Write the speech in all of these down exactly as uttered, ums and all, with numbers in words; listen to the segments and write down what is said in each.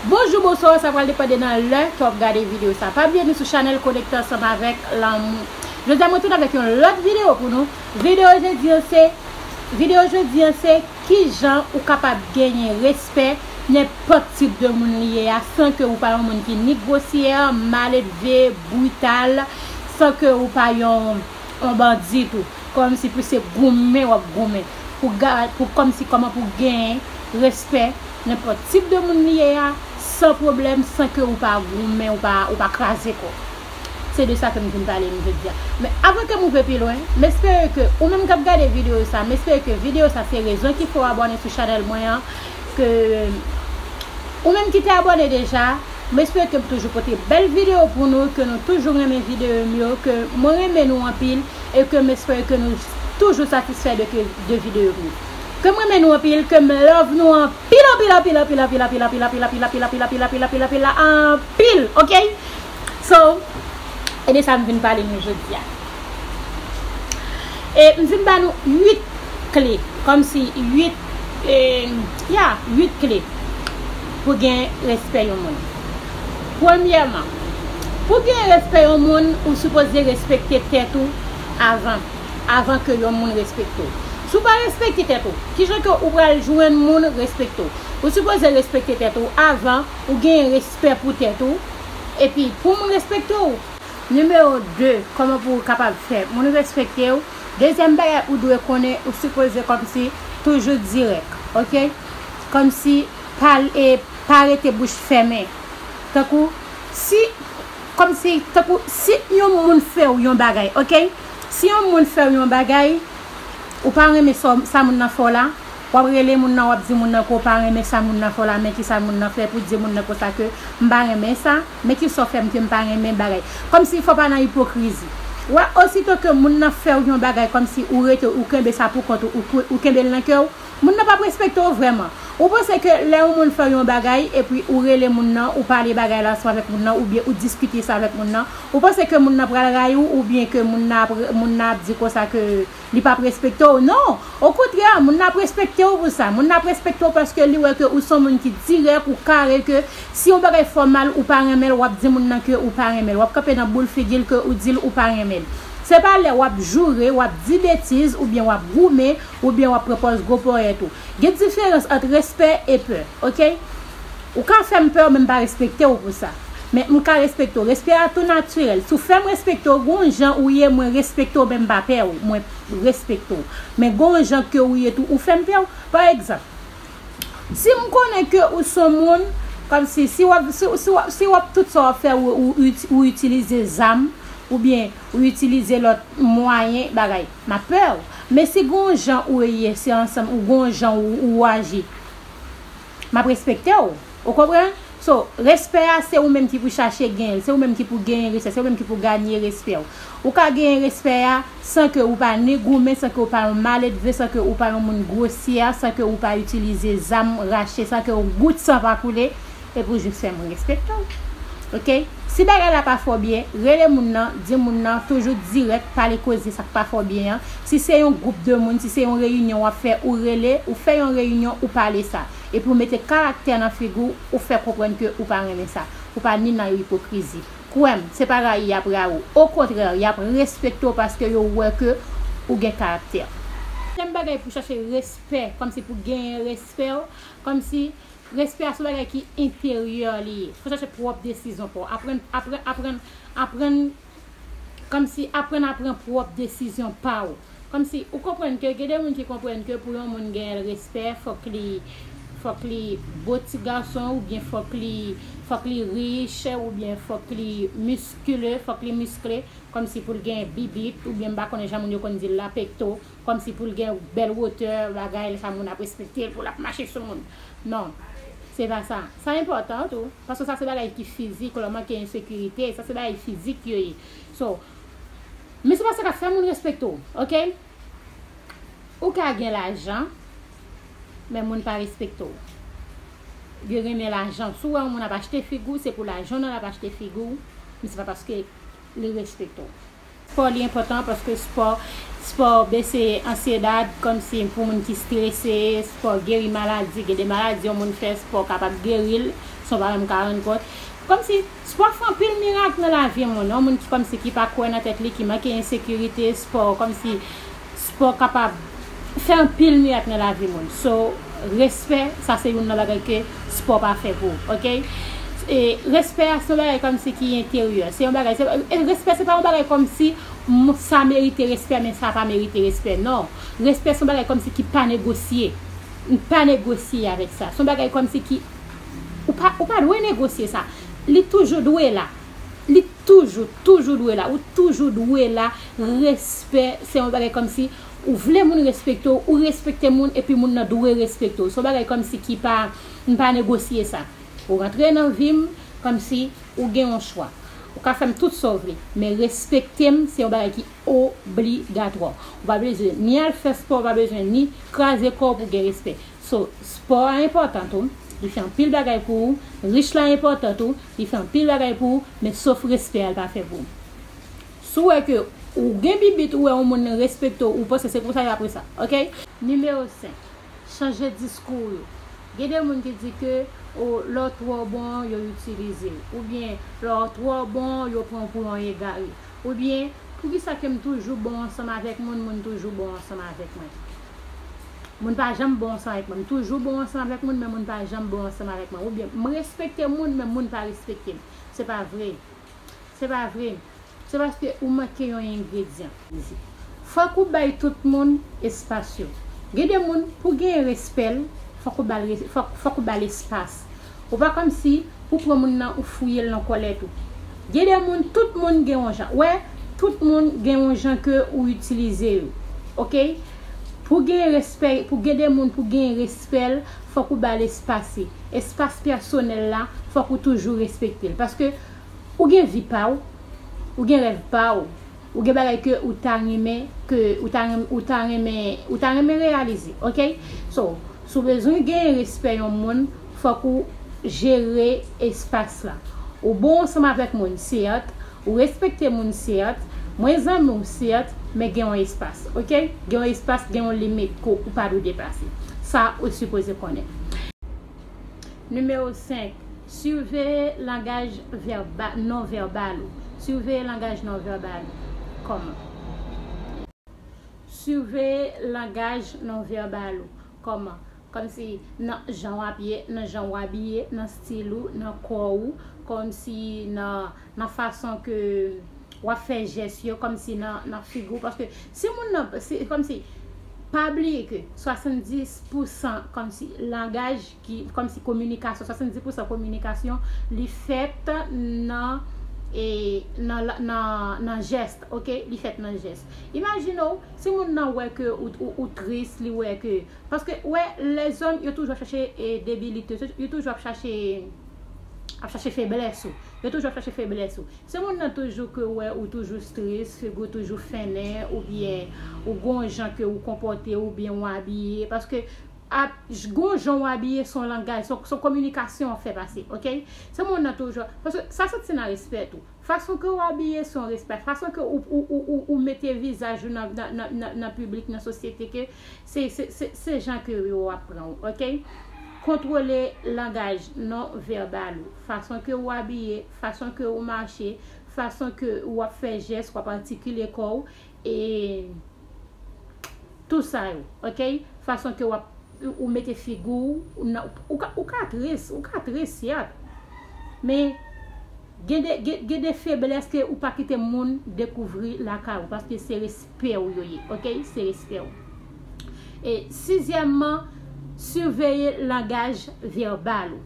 Bonjou, bonswa, sa pral depann de nan lè ke w ap gade videyo sa. Pa bliye nou sou chanèl Konekte Ansanm avèk Lanmou. Jodi a mwen tounen avèk yon lòt videyo pou nou. Videyo jodi an se, videyo jodi an se kijan ou kapab genyen respè nenpòt tip de moun li ye a, san ke ou pa yon moun ki ni gwosyè, maledve, brital, san ke ou pa yon, yon bandi tou. Kòmsi pou se goumen w ap goumen. Pou ga-, pou kòmsi kòman pou genyen respè nenpòt tip de moun li ye a, san pwoblèm, san ke ou pa goumen, ou pa, ou pa kraze kò w. Se de sa ke m vin pale nou jodi a. Men avan ke m rive pi lwen, m espere ke ou menm k ap gade videyo sa, m espere ke videyo sa se rezon ki fè w abòne sou chanèl mwen an, ke ou menm ki te abòne deja, m espere ke m toujou pote bèl videyo pou nou, ke nou toujou renmen videyo m yo, ke mwen renmen nou anpil, e ke m espere ke nou toujou satisfè de, ke, de videyo m yo. Ke m renmen nou anpil, ke m love nou anpil, anpil, anpil, anpil, anpil, anpil, anpil, anpil, anpil, anpil, anpil, anpil, anpil, anpil, anpil, anpil, ok? So, e de sa m vin pale nou jodi a. E m vin ba nou uit kle, kòmsi uit, e, ya, uit kle pou gen respè yon moun. Premyèman, pou gen respè yon moun, ou sipoze respekte tèt ou avan, avan ke yon moun respekte w. Si w pa respekte tèt ou, kijan ke ou pral jwenn moun respekte w? Ou sipoze respekte tèt ou avan ou genyen respè pou tèt ou. Epi, pou moun respekte w, nimewo de, kòman pou w kapab fè moun respekte w? Dezyèm bagay ou dwe konnen, ou sipoze kòmsi toujou dirèk, ok? Kòmsi pa, e, pa rete bouch fèmen. Tankou, si, kòmsi, tankou, si yon moun fè w yon bagay, ok? Si yon moun fè w yon bagay, ou pa renmen sa, sa moun nan fè w la, w ap rele moun nan, w ap di moun nan ke w pa renmen sa moun nan fè w la, men ki sa moun nan fè, pou di moun nan konsa ke m pa renmen sa, men ki sa w fè m ke m pa renmen bagay. Kòmsi fò pa nan ipokrizi. Wè, osito ke moun nan fè w yon bagay, kòmsi ou rete, ou kenbe sa pou kont ou, ou kwe-, ou kenbe l nan kè w, moun nan p ap respekte w vrèman. Ou panse ke lè yon moun fè w yon bagay, epi ou rele moun nan, ou pale bagay la ansanm avèk moun nan, oubyen ou diskite sa avèk moun nan, ou panse ke moun nan pral rayi w, oubyen ke moun nan ap, moun nan ap di konsa ke li p ap respekte w? Non! Okontrè, moun nan ap respekte w pou sa. Moun nan ap respekte w paske li wè ke ou se yon moun ki dirèk, ou kare, ke si yon bagay fè w mal, ou pa renmen l, w ap di moun nan ke ou pa renmen l. W ap kanpe nan boul figi l ke ou di l ou pa renmen l. Se pa lè w ap joure, w ap di betiz, oubyen w ap goumen, oubyen w ap pran pòz gwo ponyèt ou. Gen diferans ant respè e pè, ok? Ou ka fè m pè, men m pa respekte w pou sa. Men m ka respekte w. Respè a tou natirèl. Si w fè m respekte w, gon jan ou ye, mwen respekte w, men m pa pè w. Mwen respekte w. Men gon jan ke ou ye tou, ou fè m pè w. Pa egzanp, si m konnen ke ou se yon moun, kòmsi, si w ap, si, si w ap, si w ap tout sa w ap fè, ou, ou, ou itilize zam, oubyen ou itilize lòt mwayen, bagay, m ap pè w. Men si gon jan ou ye, se ansanm, ou gon jan ou, ou aji, m ap respekte w. Ou konprann? So, respè a, se ou menm ki pou chache genyen l, se ou menm ki pou genyen respè, se ou menm ki pou ganye respè w. Ou ka genyen respè a san ke ou pa ni goumen, san ke ou pa yon maledve, san ke ou pa yon moun gwosyè, san ke ou pa itilize zam rache, san ke yon gout san pa koule, epi w jis fè moun respekte w. Ok? Si bagay la pa fè w byen, rele moun nan, di moun nan, toujou dirèk, pale koze sa k pa fè w byen an. Si se yon gwoup de moun, si se yon reyinyon w ap fè, ou rele, ou fè yon reyinyon, ou pale sa. Epi w mete karaktè nan figi w, ou fè konprann ke ou pa renmen sa. Ou pa ni nan ipokrizi. Kwè m, se pa rayi y ap rayi w. Okontrè, y ap respekte w paske yo wè ke ou gen karaktè. Dezyèm bagay pou chache respè, kòmsi pou genyen respè w, kòmsi respè a se yon bagay ki enteryè li ye. Fò chache pwòp desizyon pa w. Aprann, aprann, aprann, aprann, kòmsi aprann a pran pwòp desizyon pa w. Kòmsi ou konprann ke gen de moun ki konprann ke pou yon moun genyen respè, fòk li, fòk li bo ti gason, oubyen fòk li, fòk li rich, oubyen fòk li miskile, fòk li miskle, kòmsi pou l gen bibit, oubyen m pa konnen jan moun yo konn di l la, pekto, kòmsi pou l gen bèl wotè, bagay, sa moun ap respekte l, pou l ap mache sou moun. Non, se pa sa. Sa enpòtan tou, paske sa se bagay ki fizik, lè w manke ensekirite, sa se bagay fizik yo ye. So, men se pa sa k ap fè moun respekte w, ok? Ou ka gen lajan, men moun pa respekte w. Yo renmen lajan. Si w wè yon moun ap achte figi w, se pou lajan w nan l ap achte figi w, men se pa paske li respekte w. Spò li enpòtan paske spò, Spò bese ansyedad, kòmsi pou moun ki strese, spò geri maladi, gen de maladi yon moun fè, spò kapab geri l, san w pa menm ka rann kont. Kòmsi, spò fè anpil mirak nan lavi moun. Yon moun ki kòmsi ki pa kwè nan tèt li, ki manke ensekirite, spò kòmsi, spò kapab fè anpil mirak nan lavi moun. So, respè, sa se youn nan bagay ke spò pa fè pou ou, oke? E respè a se yon bagay kòmsi ki enteryè. Se yon bagay, se, e respè se pa yon bagay kòmsi m, sa merite respè, men sa pa merite respè. Non. Respè se yon bagay kòmsi ki pa negosye. M pa negosye avèk sa. Se yon bagay kòmsi ki, ou pa, ou pa dwe negosye sa. Li toujou dwe la. Li toujou, toujou dwe la. Ou toujou dwe la. Respè, se yon bagay kòmsi ou vle moun respekte w, ou respekte moun, epi moun nan dwe respekte w. Se yon bagay kòmsi ki pa, m pa negosye sa. Ou rantre nan vi m, kòmsi ou gen yon chwa. Ou ka fè m tout sa w vle, men respekte m, se yon bagay ki obligatwa. Ou pa bezwen ni al fè spò, ou pa bezwen ni kraze kò w pou gen respè. So, spò a enpòtan tou, li fè anpil bagay pou ou, rich la enpòtan tou, li fè anpil bagay pou ou, men sof respè a l pa fè pou ou. Si w wè ke ou gen bibit, ou wè yon moun respekte w, ou panse se konsa y ap wè sa, oke? Nimewo senk, chanje diskou w yo. Gen de moun ki di ke, o, lè w twò bon, yo itilize w. Oubyen, lè w twò bon, yo pran w pou yon egare. Oubyen, poukisa ke m toujou bon ansanm avèk moun, moun toujou bon ansanm avèk mwen? Moun pa janm bon ansanm avèk mwen. M toujou bon ansanm avèk moun, men moun pa janm bon ansanm avèk mwen. Oubyen, m respekte moun, men moun pa respekte m. Se pa vre. Se pa vre. Se paske ou manke yon engredyan. Fòk ou bay tout moun espas yo. Gen de moun, pou genyen respè l, fòk ou ba l res-, fòk, fòk ou ba l espas. Ou pa kòmsi pou pran moun nan, ou fouye l nan kòlèt ou. Gen de moun, tout moun gen yon jan. Wè, tout moun gen yon jan ke ou itilize yo. Oke? Pou genyen respè, pou gen de moun, pou genyen respè l, fòk ou ba l espas li. Espas pèsonèl la, fòk ou toujou respekte l. Paske ou gen vi pa w, ou gen rèv pa w, ou gen bagay ke ou ta renmen, ke ou ta renmen, ou ta renmen, ou ta renmen reyalize, oke? So, si w bezwen genyen respè yon moun, fòk ou jere espas la. Ou bon ansanm avèk moun, sèt, ou respekte moun, sèt, mwen zanmi w, sèt, men gen yon espas, oke? Gen yon espas, gen yon limit ke ou pa dwe depase. Sa ou sipoze konnen. Nimewo senk, siveye langaj vèba-, non vèbal ou. Siveye langaj non vèbal ou. Kòman? Siveye langaj non vèbal ou. Kòman? Kòmsi nan jan w abiye, nan jan w abiye, nan stil ou, nan kò ou, kòmsi nan, nan fason ke w ap fè jès yo, kòmsi nan, nan figi w. Paske si moun nan, si, kòmsi, pa bliye ke swasanndis pousan kòmsi langaj ki, kòmsi kominikasyon, swasanndis pousan kominikasyon, li fèt nan, e, nan, nan, nan jès, oke? Li fèt nan jès. Imajine w, si moun nan wè ke ou, ou, ou tris, li wè ke, paske, wè, lèzòm, yo toujou ap chache, e, debilite, yo toujou ap chache, ap chache feblès ou. Yo toujou ap chache feblès ou. Si moun nan toujou ke wè ou toujou tris, figi w toujou fennen, oubyen ou gon jan ke ou konpòte, oubyen ou abiye, paske ap, gon jan w abiye se yon langaj, se yon, se yon kominikasyon w ap fè pase, oke? Se moun nan toujou, paske sa soti nan respè tou. Fason ke w abiye se yon respè, fason ke ou, ou, ou, ou, ou mete vizaj ou nan, nan, nan, nan, nan piblik, nan sosyete, ke se, se, se, se jan ke yo ap pran w, oke? Kontwole langaj non vèbal ou, fason ke w abiye, fason ke w mache, fason ke w ap fè jès, w ap atikile kò w, e tout sa yo, oke? Fason ke w ap, ou mete figi w, ou nan, ou ka, ou ka tris, ou ka tris, sèt. Men, gen de, gen, gen de feblès ke ou pa kite moun dekouvri lakay ou, paske se respè w yo ye, oke? Se respè w. E sizyèmman, siveye langaj vèbal ou.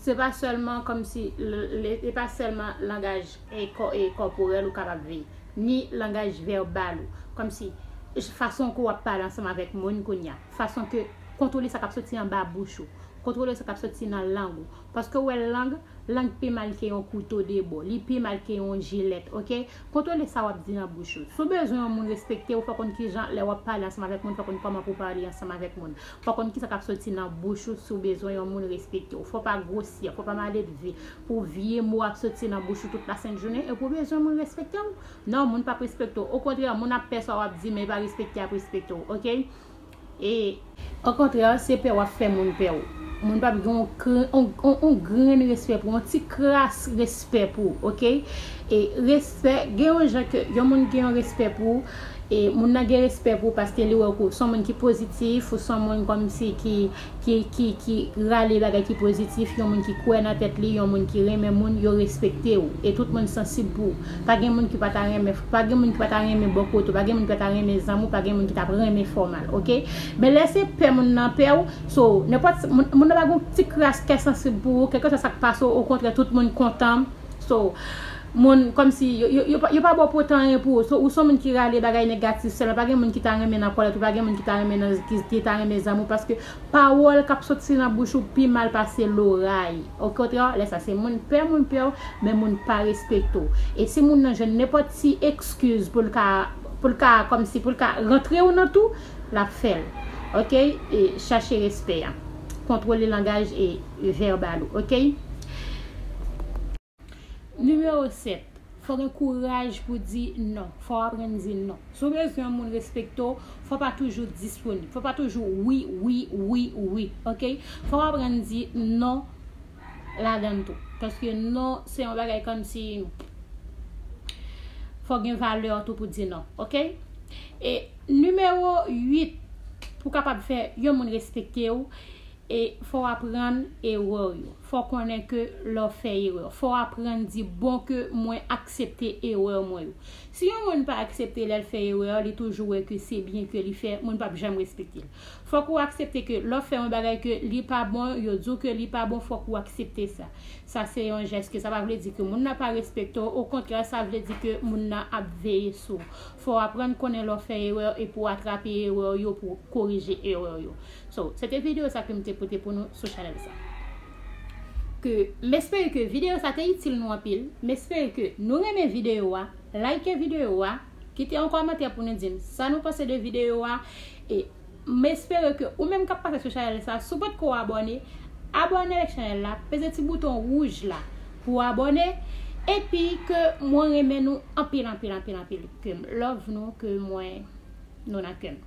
Se pa sèlman kòmsi, l-, l-, e pa sèlman langaj e kò-, e kòporèl ou kapab veye, ni langaj vèbal ou. Kòmsi, fason ke w ap pale ansanm avèk moun kounye a, fason ke Kontwole sa k ap soti anba bouch ou. Kontwole sa k ap soti nan lang ou. Paske w wè lang, lang pi mal ke yon kouto de bò. Li pi mal ke yon jilèt, oke? Kontwole sa w ap di nan bouch ou. Si w bezwen yon moun respekte w, fò w konn kijan lè w ap pale ansanm avèk moun, fò w konn kòman pou w pale ansanm avèk moun. Fò w konn kisa k ap soti nan bouch ou si w bezwen yon moun respekte w. Fò w pa gwosye, fò w pa maledve. Pou vye mo ap soti nan bouch ou tout lasent jounen, e pou w bezwen moun respekte w. Non, moun p ap respekte w. Okontrè, moun ap pè sa w ap di, men pa respekte ap respekte w, oke? E, okontrè, se pè w ap fè moun pè w. Moun p ap gen yon gr-, yon, yon, yon grenn respè pou w, yon ti kras respè pou w, oke? E respè, gen yon jan ke, yon moun gen yon respè pou w, e moun nan gen respè pou w paske li wè w kou, se yon moun ki pozitif, ou se yon moun kòmsi ki, ki, ki, ki rale bagay ki pozitif, yon moun ki kwè nan tèt li, yon moun ki renmen moun, yo respekte w. E tout moun sansib pou w. Pa gen moun ki pa ta renmen, pa gen moun ki pa ta renmen bò kote w, pa gen moun ki pa ta renmen zanmi w, pa gen moun ki t ap renmen fè w mal, oke? Men lè se pè moun nan pè w, so, nenpòt moun, moun nan pa gen yon ti kras kè sansib pou ou, kèlkeswa sa k pase w, okontrè, tout moun kontan. So, moun kòmsi yo, yo, yo, pa- yo pa ba w pote anyen pou ou. So, ou se yon moun ki rale bagay negatif sèlman. Pa gen moun ki ta renmen nan kòlèt ou, pa gen moun ki ta renmen nan, ki, ki ta renmen zanmi w, paske pawòl k ap soti nan bouch ou pi mal pase loray. Okontrè, lè sa se moun pè, moun pè w, men moun pa respekte w. E si moun nan jwenn nenpòt ti ekskiz pou l ka, pou l ka, kòmsi, pou l ka rantre w nan tou, l ap fè l. Oke? E chache respè a. Kontwole langaj e vèbal ou, oke? Nimewo sèt, fò w gen kouraj pou di non. Fò w aprann di non. Si w bezwen yon moun respekte w, fò w pa toujou disponib. Fò w pa toujou wi, wi, wi, wi. Oke? Fò w aprann di non ladan l tou. Paske non, se yon bagay kòmsi fò w gen valè tou pou di non. Oke? E nimewo uit, pou w kapab fè yon moun respekte w, e fò w aprann erè w yo. Fò w konnen ke lè w fè erè, fò w aprann di bon ke mwen aksepte erè mwen yo. Si yon moun pa aksepte lè l fè erè, li toujou wè ke se byen ke li fè, moun p ap janm respekte l. Fòk ou aksepte ke lè w fè yon bagay ke li pa bon, yo di w ke li pa bon, fòk ou aksepte sa. Sa se yon jès ke sa pa vle di ke moun nan pa respekte w, okontrè, sa vle di ke moun nan ap veye sou w. Fò w aprann konnen lè w fè erè e pou w atrape erè w yo, pou w korije erè w yo. So, se te videyo sa ke m te pote pou nou sou chanèl sa. Ke m espere ke videyo sa te itil nou anpil. M espere ke nou renmen videyo a. Like videyo a. Kite yon kòmantè pou nou di m sa nou panse de videyo a. E m espere ke ou menm k ap pase sou chanèl sa, si w potko abòne, abòne avèk chanèl la, peze ti bouton wouj la pou w abòne. Epi ke mwen renmen nou anpil, anpil, anpil, anpil. Ke m love nou, ke mwen nou nan kè m.